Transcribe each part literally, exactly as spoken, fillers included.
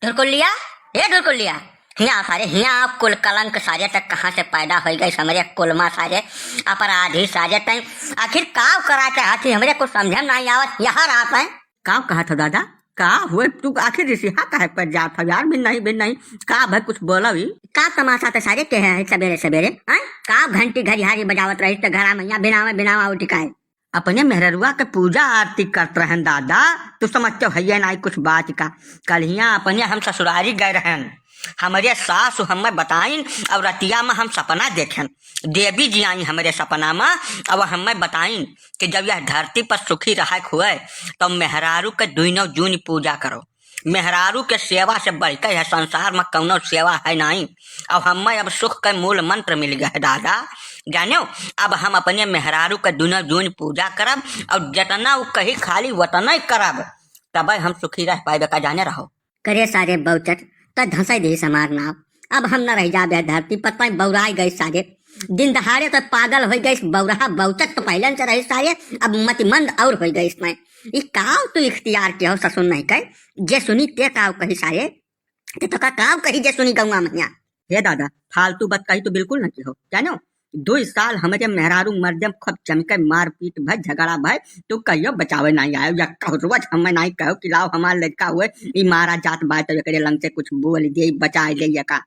ढुरकुल्लिया, ए ढुरकुल्लिया, हियाँ सारे, हियाँ। कुल कलंक सारे तक कहाँ से पैदा होइ गइस हमरे कुल मा सारे, अपराधी सारे तैं। आखिर काव करा चाहत ही हमरे कुछ समझे में नाहीं आवत, यहाँ रात है। काव कहत हो दादा? का हुए तू आखिर रिसिहा काहे पर जात हो यार? भी नहीं, भी नहीं, का भाई कुछ बोलो ही? का तमाशा ते सारे के है सबेरे सबेरे, हैं? का घंटी घड़ियारी बजावत रही ते घरा में यहाँ बिनावा बिनावा उठ के? अपने मेहररुआ के पूजा आरती करत रहन दादा, तू समझते हो हइये नाई कुछ बात का। कल्हियाँ अपने हम ससुरारी गए रहन, हमरे सासु हमें बताइन और रतिया में हम सपना देखेन, देवी जी आई हमरे सपना में और हमें बताइन कि जब यह धरती पर सुखी रहक हुए तो मेहरारू के दुइनों जून पूजा करो। मेहरारू के सेवा से बढ़ के यह संसार में कौनो सेवा है नाई। अब हमें अब सुख के मूल मंत्र मिल गया है दादा, जानो। अब हम अपने मेहरारू के दुनो जून पूजा करब और जितना उ कही खाली वतने करब, तबे हम सुखी रह पाएबे का, जाने रहो। करे सारे बौचट, त धंसै देही समार नाव। अब हम न रह जाबे धरती पर, तैं बौराई गए सारे। दिन दहाड़े तो पागल होइ गइस, बौरहा बौचट तो पहले से रहे सारे, अब मतिमंद और होइ गइस तैं। ई काव तू इख्तियार के हो ससुर नहीं कहे, जे सुनी ते काव कही सारे, ते तो का काव कही जे सुनी गौवा महिया। हे दादा, फालतू बात कही तो बिल्कुल न की हो, जानो। दुई साल हमरे मेहरारू मर्दे में खूब जम के मारपीट भय, झगड़ा भय, तू कहियो बचावे नहीं आयो, या कहू रोज हमें नहीं कहो कि लाओ हमार लड़का हुए, ई मारा जात बा तो एकरे लंग से कुछ बोल दे, बचाए ले ये का।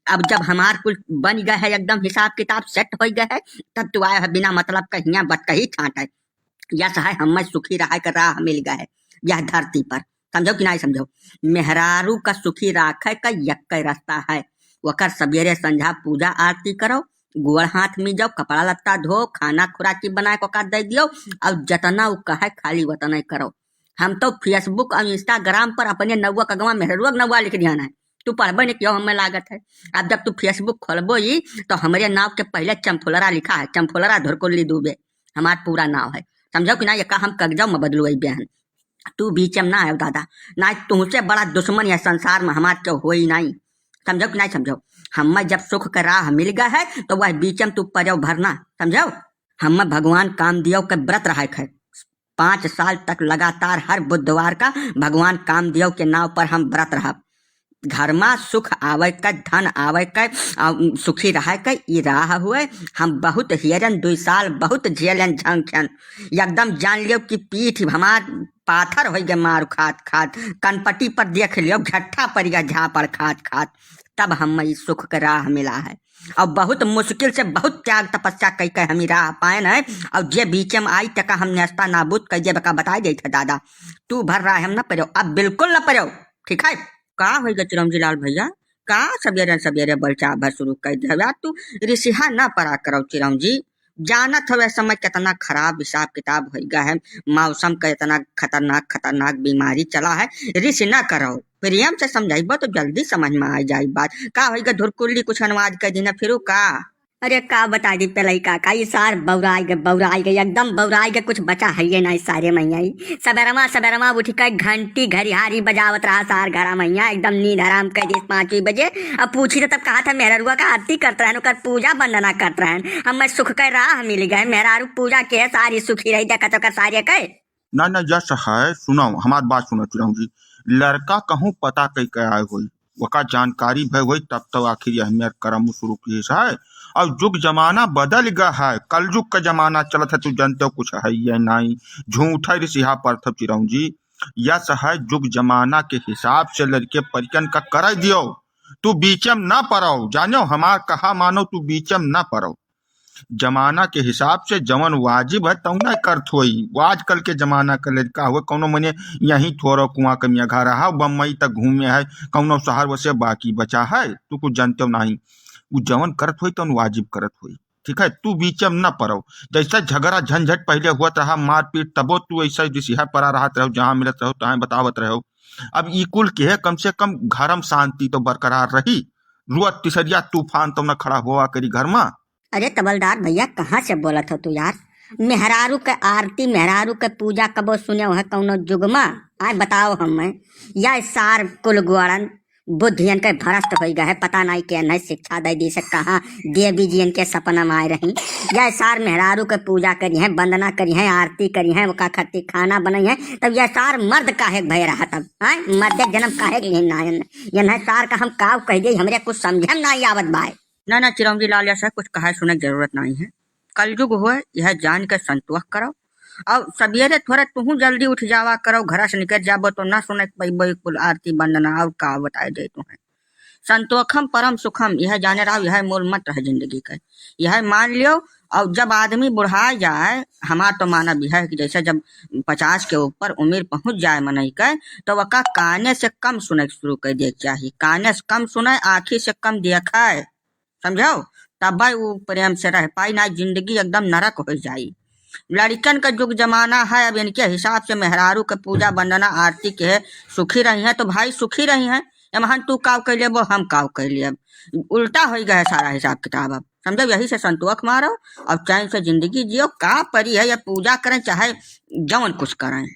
अब जब हमार कुल बन गए है, एकदम हिसाब किताब सेट हो गए है, तब तू आए है बिना मतलब के हियाँ बतकही छांटे। यस है, हमें सुखी रहे का राह मिल गए है यह धरती पर, समझो कि नहीं समझो? मेहरारू का सुखी राखे का यक्के रास्ता है, ओकर सबेरे संझा पूजा आरती करो, गोड़ हाथ में जाओ, कपड़ा लत्ता धो, खाना खुराकी बनाए को का दे दियो, और जतना उ कहे खाली वतने करो। हम तो Facebook और Instagram पर अपने नौवा कगवा मेहरुआ के नौवा लिख दिया ना है, तू पढ़बे नहीं कियो, हमें लागत है। अब जब तू Facebook खोलबो ही तो हमरे नाव के पहले चंफुलरा लिखा है, चंफुलरा धुरकुल्ली दुबे हमार पूरा नाव है, समझो कि ना? ये का हम कगजौ में बदलुए बेहन। तू बीचे में ना आयो दादा, ना तुमसे बड़ा दुश्मन यह संसार में हमार क्यों होई नहीं, समझो कि नहीं समझो? हमें जब सुख का राह मिल गया है तो वह बीचे में तू पड़ो भरना, समझो? हमें भगवान कामदेव के व्रत रहे है, पाँच साल तक लगातार हर बुधवार का भगवान कामदेव के नाव पर हम व्रत रहब। घर मा सुख आवे के, धन आवे के, आ, सुखी रहे के ई राह हुए। हम बहुत हेरन, दुई साल बहुत झेलन झंखन, एकदम जान लियो कि पीठ हमार पाथर होइ गए मार खात खात, कनपटी पर देख लियो घट्ठा पड़ गया झापड़ खात खात, तब हम ई सुख के राह मिला है। और बहुत मुश्किल से, बहुत त्याग तपस्या कई के हम ई राह पाएन है। और जे बीचे में आई तका हम नेस्ता नाबूद कई देबे का बताई देत है दादा, तू भर राह हम न पड़ो, अब बिल्कुल न पड़ो, ठीक है? का होई गा चिरौंजी लाल भैया, का सबेरे सबेरे बलचा भर शुरू कर दिया तू? रिसिहा ना परा करो चिरौंजी, जानत हवे समय कितना खराब हिसाब किताब होई गा है, मौसम का इतना खतरनाक खतरनाक बीमारी चला है, रिस ना करो, प्रेम से समझाइबो तो जल्दी समझ में आ जाई बात। का होई गा धुरकुल्ली, कुछ अनुवाद कर दी ना फिर का? अरे का बता दी पेलई काका, ई सार बौराई गए, बौराई गए, एकदम बौराई गए, कुछ बचा है ये नहीं सारे मैया। ई सबेरवा, सबेरवा उठ के घंटी घड़ियारी बजावत रहा सार घरा मैया, एकदम नींद हराम कर दी पाँच बजे। अब पूछी तो तब कहा था मेहररुआ का आरती करत रहन, ओकर पूजा वंदना करत रहन, हमें सुख के राह मिल गए, मेहरारू पूजा के सारी सुखी रही, देखा तो कर सारे के। ना, ना, यस है, सुनो, हमार बात सुनो चिरौंजी। लड़का कहूँ पता कई के आए होई, ओका जानकारी भय होई, तब तो आखिर यह मेर करम शुरू किहिस है। और जुग जमाना बदल गया है, कलजुग का जमाना चलत है, तू जानते हो कुछ है ये नहीं, झूठ है, रिसिहा परत हो चिरौंजी। यस है, जुग जमाना के हिसाब से लड़के परिकन का कर दियो, तू बीचे में ना पड़ो, जानो हमार कहा मानो, तू बीचे में ना पड़ो। जमाना के हिसाब से जवन वाजिब है, तौन ना करत होई। वो आजकल के जमाना के लड़का हुए, कौनो मने यहीं थोरो कुआं के मेघा रहा, बम्बई तक घूमे है, कौनो शहर वसे बाकी बचा है, तू कुछ जानते हो नहीं। वो जवन करत होई, तौन वाजिब करत होई। ठीक है, तू बीच में न पड़ो। जैसा झगड़ा झंझट पहले हुआ रहा, मारपीट, तबो तू ऐसा रिसिहा परा रहत रहो, जहाँ मिलत रहो, तहाँ बतावत रहो। अब ई कुल के है, कम से कम घर में शांति तो बरकरार रही। रोज तिसरिया तूफान तो न खड़ा हुआ करी घर में। अरे तबलदार भैया, कहाँ से बोलत हो तू यार? मेहरारू के आरती, मेहरारू के पूजा कबो सुने हो कौनो जुग में? आए बताओ हमें, या सार कुल गुआड़न, बुद्धि इनके भ्रष्ट होइ गए है, पता नाहीं के इन्हें शिक्षा दे दी से कहाँ देवी जी इनके सपना में आए रही। यह सार मेहरारू के पूजा करी हैं, वंदना करी हैं, आरती करी हैं, ओका खातिर खाना बनाई हैं, तब यह सार मर्द काहे के भय रहा तब, हैं? मर्द के जन्म काहे के लिए ना आयन? इन्हें सार का हम काव कह दे, हमरे कुछ समझे में नाहीं आवत बाय। ना, ना, चिरौंजी लाल, ऐसा कुछ कहा सुने के जरूरत नाहीं है। कलयुग होए, यह जान के संतोष करो। और सबेरे थोड़ा तुहू जल्दी उठ जावा करो, घर से निकल जाबो तो ना सुने के पइबो कुल आरती वंदना, और का बताए दे तुम्हें। संतोखम परम सुखम, यह जाने रहो, यह मूल मंत्र है जिंदगी का। यह मान लियो, और जब आदमी बुढ़ा जाए, हमार तो मानब यह है कि जैसे जब पचास के ऊपर उम्र पहुंच जाए मनई के, तो वका काने से कम सुने के शुरू कर दे के चाही। काने से कम सुने, आँखी से कम देखे, समझो, तब भाई वो प्रेम से रह पाई, ना जिंदगी एकदम नरक हो जाई। लड़कन का जुग जमाना है, अब इनके हिसाब से मेहरारू के पूजा वंदना आरती के सुखी रही हैं, तो भाई सुखी रही हैं। एमहन तू काव कैले, वो हम काव कैले, अब उल्टा हो गया है सारा हिसाब किताब। अब समझो, यही से संतोख मारो और चैन से जिंदगी जियो। का परी है, या पूजा करें चाहे जवन कुछ करें।